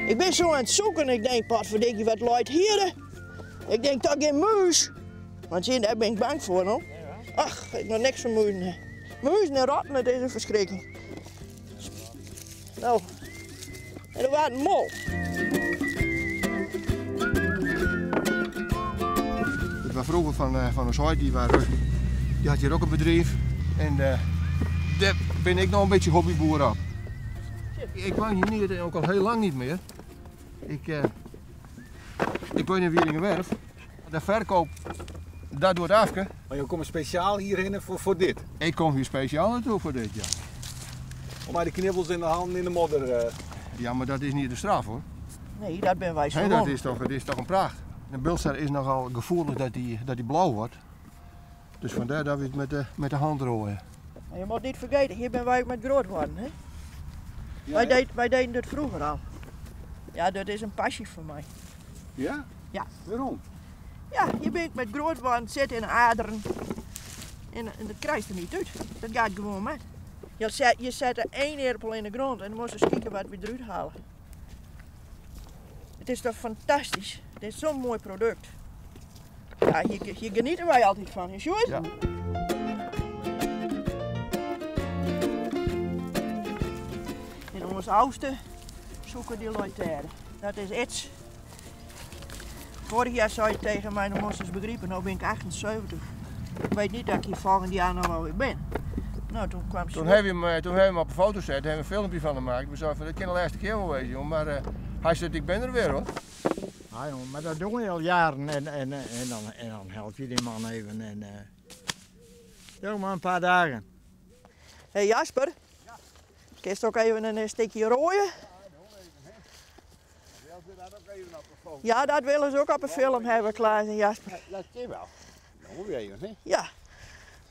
Ik bin zo aan het zoeken, ik denk, potverdikkie, wat leit hier? Ik denk, toch geen muis. Want zie, daar ben ik bang voor, no? Ach, ik nog niks van muizen. Muizen en rotten, het is een verschrikking. Nou, en er was een mol. Het was vroeger van ons huid, die had hier ook een bedrijf. En daar ben ik nog een beetje hobbyboer op. Ik woon hier niet, ook al heel lang niet meer. Ik woon in Wieringerwerf. De verkoop, dat doet Afke. Maar je komt speciaal hierheen voor dit? Ik kom hier speciaal naartoe voor dit, ja. Om maar de knibbels in de handen in de modder. Ja, maar dat is niet de straf hoor. Nee, dat ben wij zo Hè, gewoon. dat is toch een pracht. De bilster is nogal gevoelig dat die blauw wordt. Dus vandaar dat we het met de hand rooien. Maar je moet niet vergeten, hier ben wij ook met groot geworden. Hè? Ja, hè? Wij deden dit vroeger al. Ja, dat is een passie voor mij. Ja? Ja. Waarom? Ja, hier ben ik met groot geworden, het zit in de aderen. En dat krijg je er niet uit. Dat gaat gewoon met. Je zet er 1 erpel in de grond en dan moet je eens kijken wat we eruit halen. Het is toch fantastisch. Het is zo'n mooi product. Ja, hier genieten wij altijd van, hè, Sjoerd? Ja. En ons oudste zoeken die loitaire. Dat is iets. Vorig jaar zei je tegen mij, dan moest je eens begrijpen, nu ben ik 78. Ik weet niet dat ik hier volgend jaar nog wel weer ben. Nou, toen kwam ze Toen op. hebben we hem toen hebben we hem op een foto gezet, hebben we een filmpje van hem gemaakt. We zeiden van, dat kan de laatste keer wel wezen, jongen. Maar hij zei, ik ben er weer hoor. Ja, jongen, maar dat doen we al jaren en dan help je die man even. En doe maar een paar dagen. Hé hey Jasper, ja. Kun je ook even een stukje rooien? Ja, dat willen ze ook op een film hebben, Klaas en Jasper. Ja, dat kan wel. Dat moet je even, hè? Ja,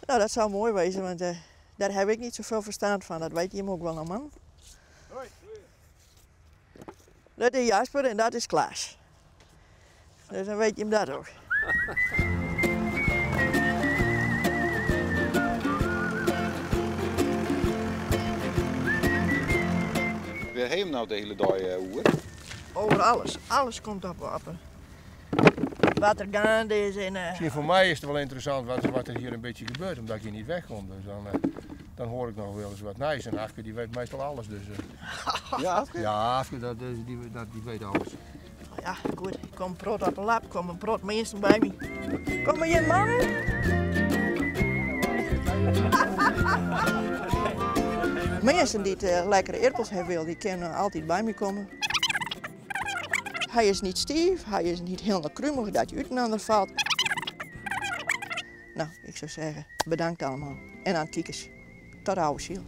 nou, dat zou mooi wezen, want daar heb ik niet zoveel verstand van. Dat weet je hem ook wel, man. Hoi. Dat is Jasper en dat is Klaas. Dus dan weet je hem dat ook. Waar heb je hem nou de hele dag oer? Over alles. Alles komt op wapen. Wat er gaande is en Misschien voor mij is het wel interessant wat er hier een beetje gebeurt, omdat ik hier niet wegkom. Dus dan hoor ik nog wel eens wat nice. En Afke die weet meestal alles. Dus. Ja, Afke? Ja, Afke die weet alles. Ja, goed. Ik kom prot op de lap, kom een prot mensen bij me. Kom maar je mannen? Mensen die het lekkere erpels hebben willen, die kunnen altijd bij me komen. Hij is niet stief, hij is niet helemaal krummelig dat je uit een ander valt. Nou, ik zou zeggen, bedankt allemaal. En aan het kijkers. Tot de oude ziel.